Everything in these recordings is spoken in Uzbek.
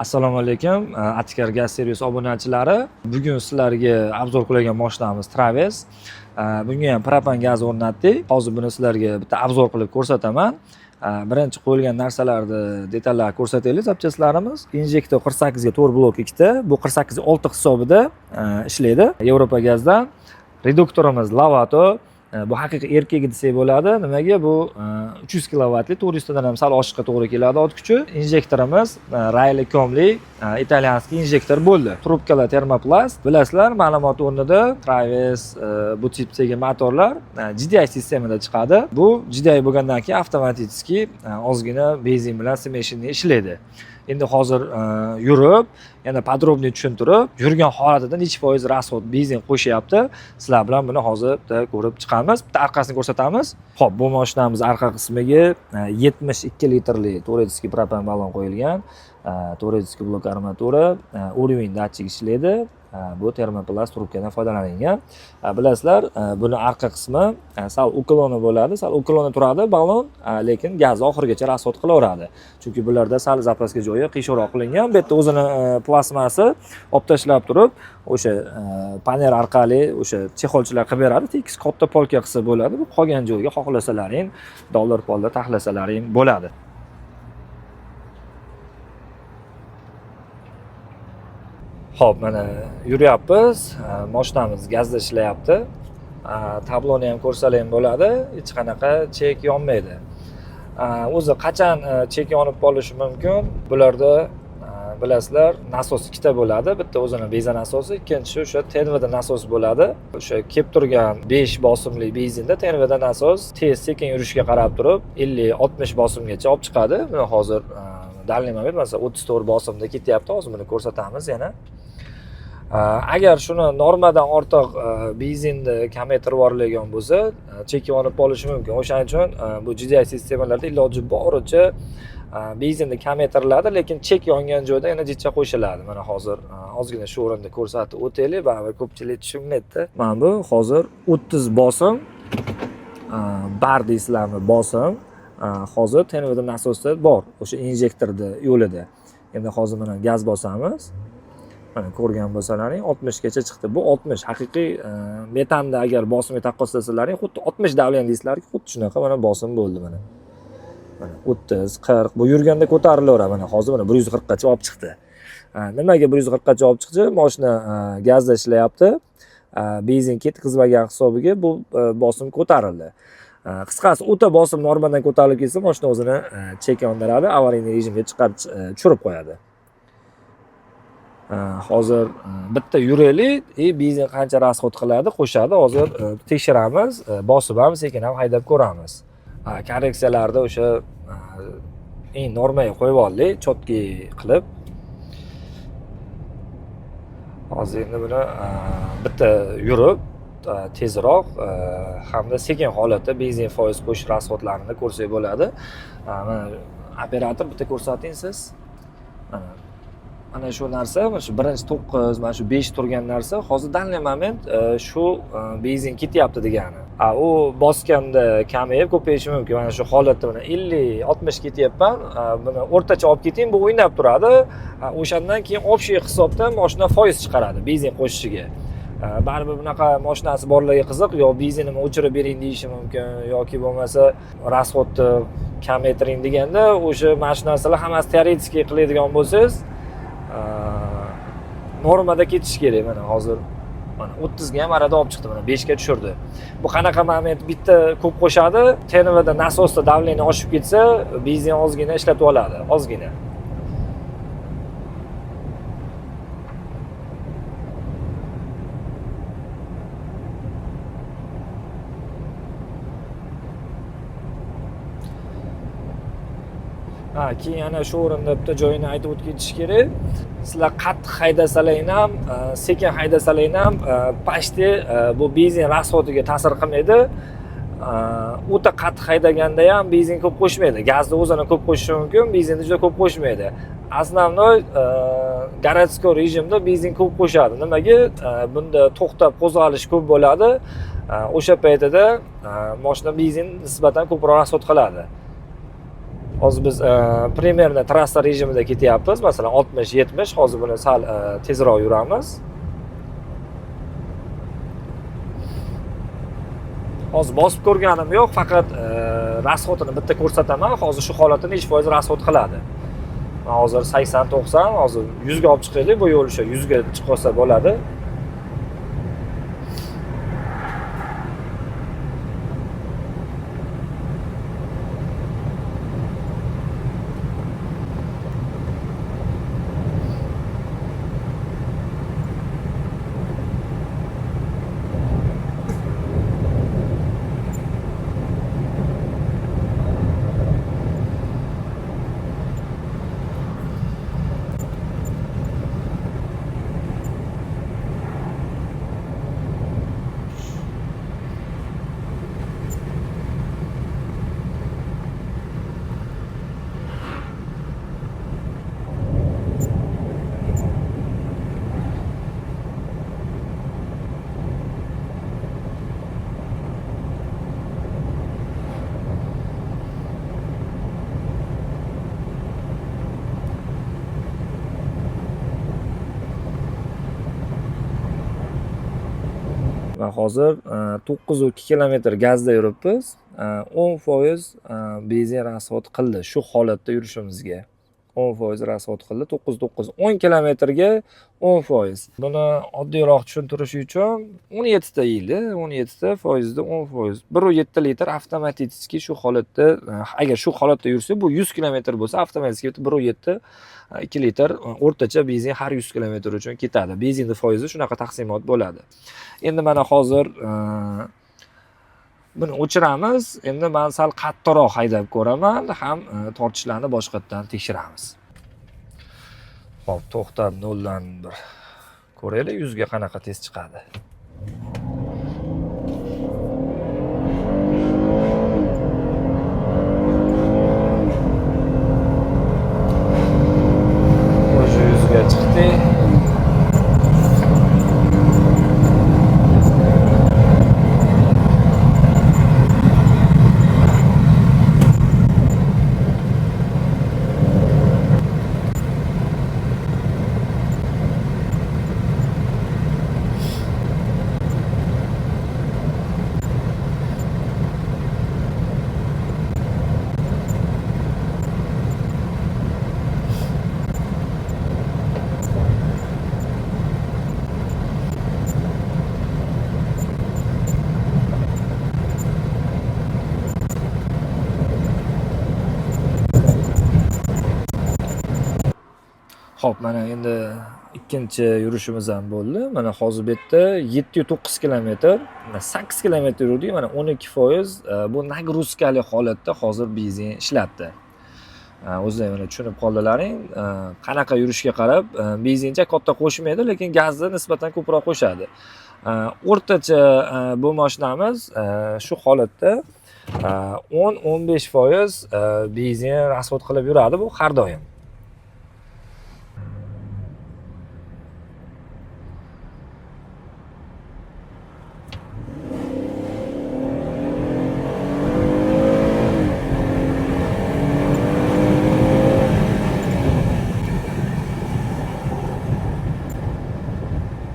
Assalomu alaykum, Atikar gaz servis obunachilari. Bugun sizlarga обзор qilgan mashinamiz Traves. Bunga ham propan gaz o'rnatdik. Hozir buni sizlarga bitta обзор qilib ko'rsataman. Birinchi qo'yilgan narsalarni detallar ko'rsataylik, запчасть larimiz. Injektor 48 ga 4 blok ikkita, bu 48 6 hisobida ishlaydi. Yevropa gazdan. Reduktorimiz Lavato. Bu haqiqiy erkagi desak bo'ladi. Nimaga? Bu 300 kilovatli, 400 tadan ham sal oshiqqa to'g'ri keladi ot kuchi. Injektorimiz Rayli Komli итальянский injektor bo'ldi. Trubkalar termoplast. Bilasizlar, ma'lumot o'rnida Traves bu tipdagi motorlar GDI sistemada chiqadi. Bu GDI bo'lgandan keyin avtomatik ozgina benzin bilan смешанный ishlaydi. Endi hozir yurib, yana подробный tushuntirib, yurgan holatida necha foiz расход benzin qo'shyapti, sizlar bilan buni hozir bitta ko'rib chiqamiz. Bitta orqasini ko'rsatamiz. Xo'p, bu mashinamiz orqa qismiga 72 litrli турецкий propan ballon qo'yilgan. Турецкий blok armatura, уровень datchik ishlaydi. Bu termoplast trubkadan foydalanilgan. Bilasizlar, buni orqa qismi sal уклон i bo'ladi, sal уклон i turadi ballon, lekin gazni oxirigacha расход qilaveradi. Chunki bularda sal запаска joyi qiyshiqroq qilingan. Bu yerda o'zini plastmasi olib tashlab turib, o'sha panel orqali o'sha чехол chilar qilib beradi. Tekis katta polka qilsa bo'ladi. Bu qolgan joyga xohlasalaring dollar polda taxlasalaring bo'ladi. Xo'p, mana yuryapmiz. Mashinamiz gazda ishlayapti. Tabloni ham ko'rsalar ham bo'ladi. Hech qanaqa chek yonmaydi. O'zi qachon chek yonib qolishi mumkin? Bularda bilasizlar, nasos ikkita bo'ladi. Bitta o'zini beza nasosi, ikkinchisi o'sha TNVda nasos bo'ladi. O'sha kelib turgan 5 bosimli benzinda TNVda nasos tez sekin yurishga qarab turib 50-60 bosimgacha olib chiqadi. Buni hozir данный момент masalan 34 bosimda ketyapti. Hozir buni ko'rsatamiz yana. Agar shuni normadan ortiq benzinni kamaytirib yuborilgan bo'lsa, chek yonib qolishi mumkin. O'shaning uchun bu GDI sistemalarda iloji boricha benzinni kamaytiriladi, lekin chek yongan joyda yana jicha qo'shiladi. Mana hozir ozgina shu o'rinda ko'rsatib o'taylik, baribir ko'pchilik tushunmaydi. Mana bu hozir 30 bosim, bar deysizlarmi bosim, hozir TNVda nasosda bor, o'sha injektorni yo'lida. Endi hozir mana gaz bosamiz. Mana ko'rgan bo'lsalaring 60 gacha chiqdi. Bu 60 haqiqiy metanda agar bosimga taqqoslasalaring xuddi 60 давление deysizlarki, xuddi shunaqa mana bosim bo'ldi mana. Mana 30, 40 bu yurganda ko'tarilaveradi. Mana hozir mana 140 gacha olib chiqdi. Nimaga 140 gacha olib chiqdi? Mashina gazda ishlayapti. Benzin ketkazmagan hisobiga bu bosim ko'tarildi. Qisqasi o'ta bosim normadan ko'tarilib ketsa, mashina o'zini chek yondiradi, аварийный rejimga chiqarib tushirib qo'yadi. Hozir bitta yuraylik, и benzin qancha расход qiladi, qo'shadi. Hozir tekshiramiz, bosib ham sekin ham haydab ko'ramiz. Korreksiyalarda o'sha eng normaga qo'yib oldik, чётко qilib. Hozir endi buni bitta yurib, tezroq hamda sekin holatda benzin foiz qo'shish расход larini ko'rsak bo'ladi. Mana operator bitta ko'rsating siz. Mana shu narsa, mana shu birinchi 9, mana shu 5 turgan narsa hozir данный момент shu benzin ketyapti degani. U bosganda kamayib ko'payishi mumkin. Mana shu holatda mana 50-60 ketyapman. Buni o'rtacha olib keting, bu o'ynab turadi. O'shandan keyin общий hisobda mashina foiz chiqaradi benzin qo'shishiga. Baribir bunaqa mashinasi borlarga qiziq, yo benzinimni o'chirib bering deyishi mumkin yoki bo'lmasa расход ni kamaytiring deganda o'sha mana shu narsalar hammasi teoretik qiladigan bo'lsangiz, normada ketish kerak. Mana hozir mana 30 ga ham arada olib chiqdi, mana 5 ga tushirdi. Bu qanaqa moment bitta ko'p qo'shadi? TNVda nasosda давление oshib ketsa, benzin ozgina ishlatib oladi, ozgina. Ha, keyin yana shu o'rinda bitta joyini aytib o'tib ketish kerak. Sizlar qattiq haydasalaring ham, sekin haydasalaring ham, почти bu benzin расход iga ta'sir qilmaydi. O'ta qattiq haydaganda ham benzin ko'p qo'shmaydi. Gazni o'zini ko'p qo'shishi mumkin, benzinni juda ko'p qo'shmaydi. Основной городской rejimda benzin ko'p qo'shadi. Nimaga? Bunda to'xtab qo'zg'alish ko'p bo'ladi. O'sha paytida mashina benzin nisbatan ko'proq расход qiladi. Hozir biz примерно trassa rejimida ketyapmiz. Masalan, 60-70, hozir buni sal tezroq yuramiz. Hozir bosib ko'rganim yo'q, faqat расход ini bitta ko'rsataman. Hozir shu holatda necha foiz расход qiladi. Man hozir 80-90, hozir 100 ga olib chiqaylik, bu yo'l o'sha 100 ga chiqib qolsa bo'ladi. Va hozir 9,2 kilometr gazda yuribmiz. 10% benzin расход qildi shu holatda yurishimizga. 10% расход qildi. 9,9, 10 kilometrga 10%. Buni oddiyroq tushuntirish uchun 17 ta yeydi, 17 ta foizda 10%. 1,7 litr avtomatik shu holatda, agar shu holatda yursa, bu 100 kilometr bo'lsa, avtomatik 1,7 2 litr o'rtacha benzin har 100 kilometr uchun ketadi. Benzinni foizi shunaqa taqsimot bo'ladi. Endi mana hozir buni o'chiramiz. Endi men sal qattiqroq haydab ko'raman, ham tortishlarni boshqatdan tekshiramiz. Xo'p, to'xtab 0dan 1 ko'raylik, 100 ga qanaqa tez chiqadi. Уже 100 ga chiqdik. Xo'p, mana endi ikkinchi yurishimiz ham bo'ldi. Mana hozir bu yerda 709 kilometr, mana 8 kilometr yurdik. Mana 12% bu нагрузка li holatda hozir benzin ishlatdi. O'zlaring mana tushunib qoldilaring. Qanaqa yurishga qarab benzincha katta qo'shmaydi, lekin gazni nisbatan ko'proq qo'shadi. O'rtacha bu mashinamiz shu holatda 10-15% benzin расход qilib yuradi bu har doim.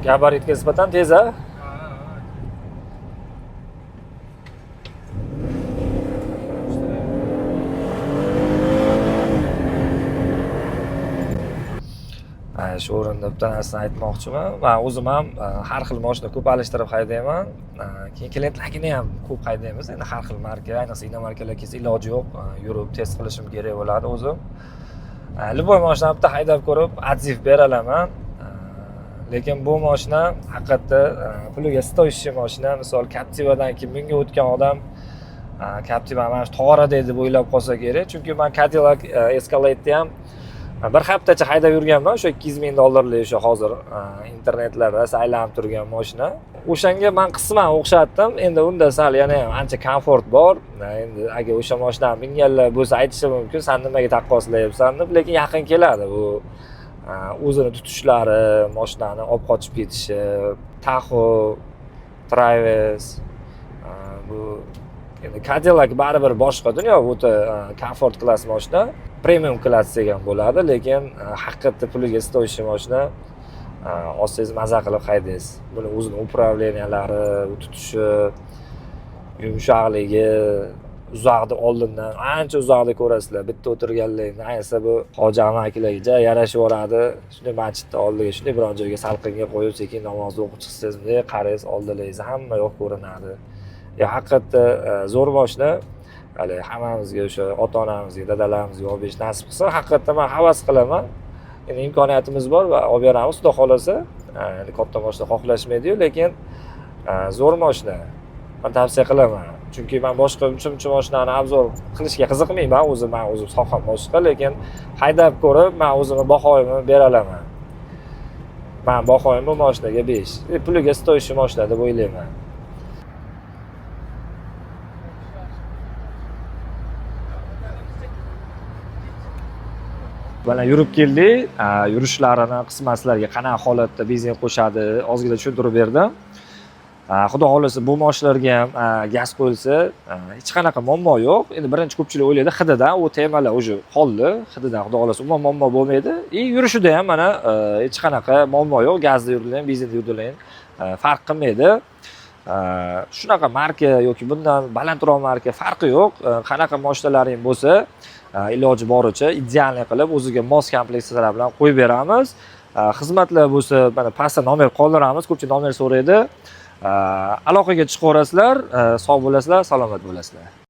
Gabaritga nisbatan tez, a? Ha. Ha, shu o'rinda bitta narsani aytmoqchiman. Man o'zim ham har xil mashina ko'p alishtirib haydayman. Keyin klientlargina ham ko'p haydaymiz. Endi har xil marka, ayniqsa иномарка lar kelsa iloji yo'q, yurib test qilishim kerak bo'ladi o'zim. Любой mashinani bitta haydab ko'rib, отзыв bera olaman. Lekin bu mashina haqiqatda puliga стоящий mashina. Misol Captiva'dan keyin bunga o'tgan odam Captiva mana shu tog'oradek deb o'ylab qolsa kerak. Chunki man Cadillac Escalade'ni ham bir haftacha haydab yurganman, o'sha 200 ming dollarlik o'sha hozir internetlarda aylanib turgan mashina. O'shanga man qisman o'xshatdim. Endi unda sal yana ham ancha komfort bor. Endi agar o'sha mashinani minganlar bo'lsa aytishi mumkin, san nimaga taqqoslayapsan deb, lekin yaqin keladi bu o'zini tutishlari, mashinani olib qochib ketishi, Tahoe, Travis, bu Endi Cadillac baribir boshqa dunyo, o'ta комфорт класс mashina, premium класс degan bo'ladi, lekin haqiqatda puliga стоящий mashina. Olsangiz, maza qilib haydaysiz. Buni o'zini управления lari, tutishi, yumshoqligi, uzoqda, oldindan ancha uzoqda ko'rasizlar bitta o'tirganlarni. Ayniqsa bu hoji amakilarga ja yarashib yuboradi. Shunday masjidni oldiga, shunday biron joyga salqinga qo'yib, sekin namozni o'qib chiqsangiz, bunday qaraysiz, oldilaringiz hamma yoq ko'rinadi. Ya, haqiqatda zo'r moshina. Hali hammamizga, o'sha ota onamizga, dadalarimizga olib berish nasib qilsin. Haqiqatda man havas qilaman. Endi imkoniyatimiz bor va olib beramiz, xudo xohlasa. Endi katta moshina xohlashmaydiyu, lekin zo'r moshina, man tavsiya qilaman, chunki man boshqa uncha muncha moshinani обзор qilishga qiziqmayman o'zi. Man o'zim soham boshqa, lekin haydab ko'rib, man o'zimni bahoyimni bera olaman. Man bahoyim bu moshinaga 5. Puliga стоящий moshina deb o'ylayman. Mana, yurib keldik. Yurishlarini qisman sizlarga qanaqa holatda benzin qo'shadi, ozgina tushuntirib berdim. Xudo xohlasa, bu moshinalarga ham gaz qo'yilsa, hech qanaqa muammo yo'q. Endi birinchi ko'pchilik o'ylaydi hididan, u temalar уже qoldi. Hididan, xudo xohlasa, umuman muammo bo'lmaydi. И yurishida ham mana hech qanaqa muammo yo'q. Gazda yuriling, benzinda yuriling, farq qilmaydi. Shunaqa marka yoki bundan balandroq marka, farqi yo'q. Qanaqa moshinalaring bo'lsa, iloji boricha идеальный qilib, o'ziga mos komplektsiyalar bilan qo'yib beramiz. Xizmatlar bo'lsa, mana pastda nomer qoldiramiz, ko'pchilik nomer so'raydi. Aloqaga chiqaverasizlar. Sog' bo'lasizlar, salomat bo'lasizlar.